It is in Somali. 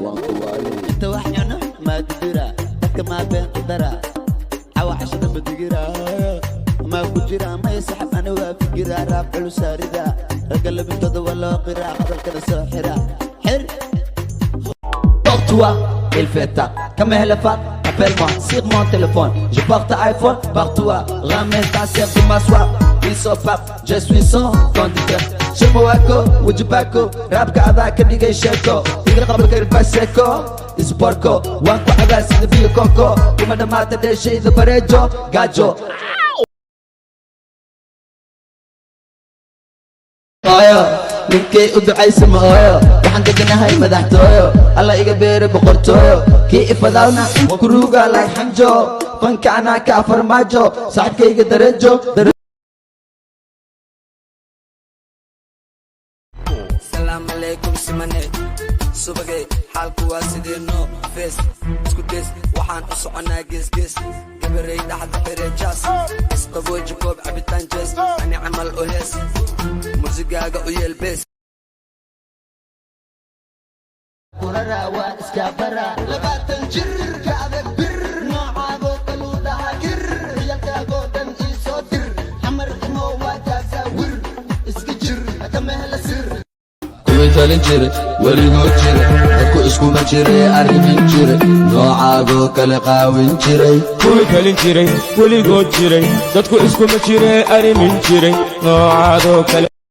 Waan ku waalay. Inta wax cuno maa didira, dadka maa been qadara, cawa cashada madigira maa ku jira may saxab. Ani waa fikira, raab culusaarida, ragga labintooda waa loo qiraa, hadalkana soo xira xir. Pour toi, il fait tard. Comme elle est fat, appelle-moi sur mon téléphone. Je porte iPhone par toi. Ramène ta sœur pour m'asseoir. Ils sont pas, je suis son conducteur. Shimawako, wajibako, rapka adaa ka dhigay sheeko. Iga qaba karbaseko, isborko, waan ku cabaa sida biyo koko. Kuma dhammaata dheeshayda bareejo, gaajo. Hooyo, ninkay u ducaysa ma ooyo. Waxaan deganahay madaxtooyo, Alla iga beeray boqortooyo. Kii ifadaawna kuruuga lay xanjo, fanka anaa ka farmaajo, saaxibkayga darejo. Salaam calaykum simane subagay, xaalku waa sideeno fees isku des. Waxaan u soconaa geesgees, gabarey dhaxda xireejaas, isqabooji, koob cabitaan jees, ani camal u hees, musigaaga u yeel bees. Kurara waa iska bara, 20 jirka adag bir noocaagoo kaluu dhaha kir, ciyalkaagoo dhan ii soo dir, Xamar imo waa kaasaa wir, iska jir kama hela sir. Kuwii talin jiray weligood jire, dadku iskuma jire, arrimin jiray, noocaagoo kale qaawin jiray. Kuwii talin jiray weligood jiray, dadku iskuma jire, arrimin jiray, noocaadoo kale.